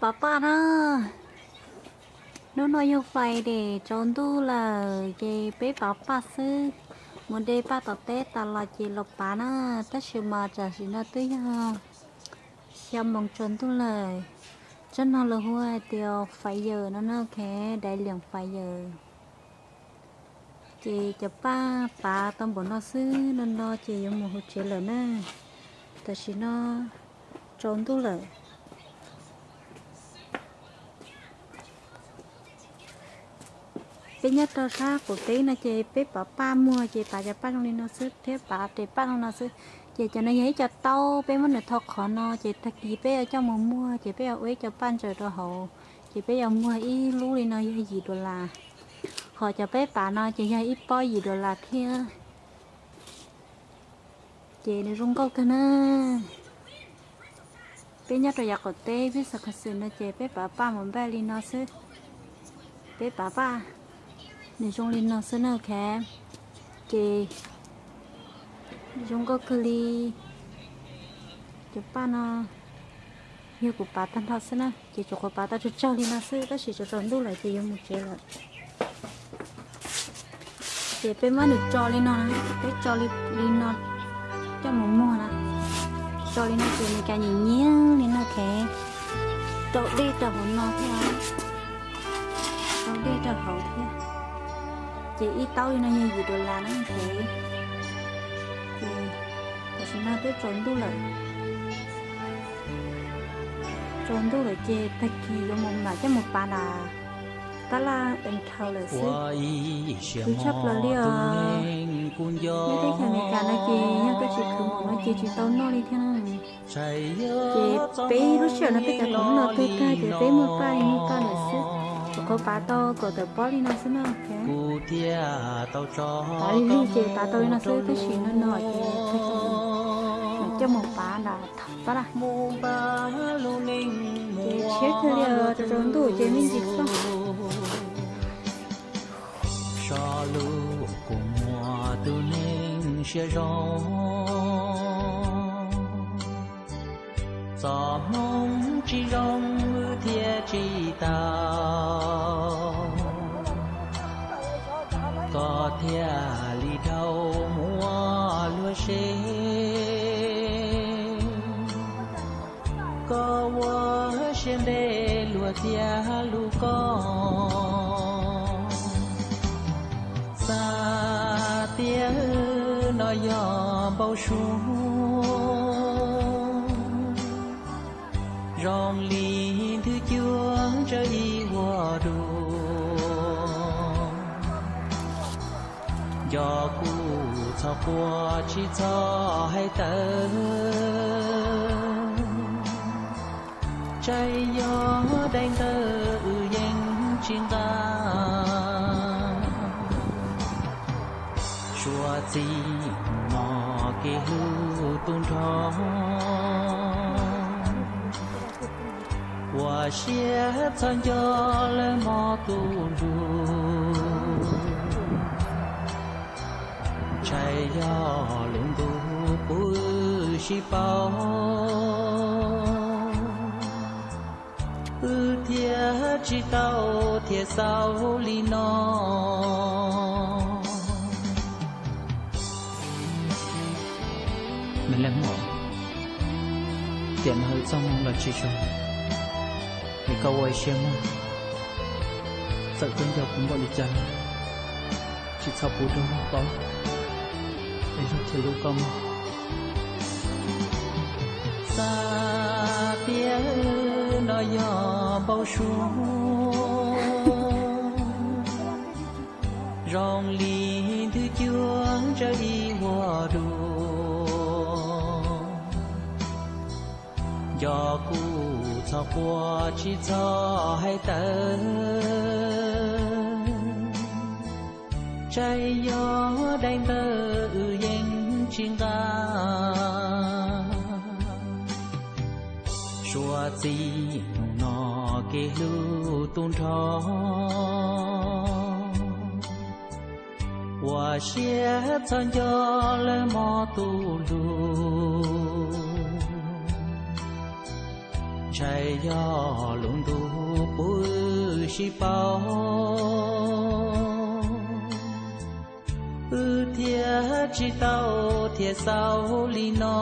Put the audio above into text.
Pav paj na, hnub no yog Friday tsaus ntuj lawm ces peb pav paj xwb. Mus de paj tom teb tas los ces los pav na, tab sis mas tam sim no twb yog xya moos tsaus ntuj lawm. Tsob no lawv hu hais tias faiv yawm no na, ok, daiv liam faiv yawm. Ces cov paj pav tau npaum no xwb, no no ces yuav mus hauv tsev lawm na. Tam sim no tsaus ntuj lawm. Peb nyob rau sab qaum teb no ces peb pav paj muag ces pav cov paj zoo li no xwb thiab pav tes paj zoo no xwb. Ces cov no yog ib co taub, peb muab nws tho qhov no ces tag kis peb yuav coj mus muag ces peb yuav ua ib co paj ntsaws rau hauv. Ces peb yuav muag ib lub li no yog yim dollar. Ho cov peb pav no ces yog ib pob yim dollar thiab. Ces nws zoo nkauj kawg na. Peb nyob rau yav qaum teb, peb xav kho xwm no ces peb pav paj mus npaj li no xwb. Peb pav paj, nws zoo li no xwb na, ok. Ces zoo nkauj kawg li. Cov paj no yog kuv pav tag nrho xwb na, ces tsuas qhuav pav tau tsawg tsawg li no xwb, tab sis tsaus tsaus ntuj lawm ces yuav mus tsev lawm. Ces peb muab nws tso li no, peb tso li, li no coj mus muag na. Tso li no ces nws cas nyiam nyiam li no, ok. Rau dej rau hauv no thiab, rau dej rau hauv thiab. Ces ib taub li no yog yim dollar na, ok. Ces tam sim no twb tsaus ntuj lawm. Tsaus ntuj lawm ces tag kis yuav mus mam coj mus pav nram tab laj es dhau lawm xwb. Khwv tshaj plaws li os. Nyob teb chaws Amelikas no ces yog koj tsis khwv npaum no ces tsis tau noj li thiab na. Ces peb lub sij hawm no peb cov khoom no tuag tag ces peb muag paj li muag paj lawm xwb. Tsuas qhuav pav tau kaum tawm pob li no xwb na. Pav lig lig ces pav tau li no xwb, tab sis no no ces coj mus pav nram tab laj. Ces tshiab kawg li os, tsaus tsaus ntuj ces me ntsis txog. So lus kua muag tus neeg siab zoo, txoj hmoo tsis zoo wb thiaj tsis tau. Koj thiaj li dhau mus ua luag seb, koj ua siab ntev luag thiaj hlub koj. Xav tias wb no yog npau suab, zoo li nthwv cuab ntsawj ib vuag dua. Nco kuv txhob quaj tsis txhob hais tawv, tsaib yog daim ntawv wb yeej tsis nqa. Suav txij no kev hlub tu nrho, ua siab txhob nco lawv mog tus hlub. Ntshai yog lub ntuj puv wb sib paub, wb thiaj tsis tau thiaj xaus li no. Me leej muam, tiam no wb txoj hmoo los tsis zoo, es koj ua siab mog. Txawm koj nco kuv npaum li cas, tsis txhob pub rau luag paub, es luag thiaj hlub koj mog. Xav tias wb no yog npau suab, zoo li nthwv cuab ntsawj ib vuag dua. Nco kuv txhob quaj tsis txhob hais tawv, tsaib yog daim ntawv wb yeej tsis nqa. Suav txij hnub no kev hlub tu nrho, ua siab txhob nco lawv mog tus hlub. Ntshai yog lub ntuj puv wb sib paub, wb thiaj tsis tau thiaj xaus li no.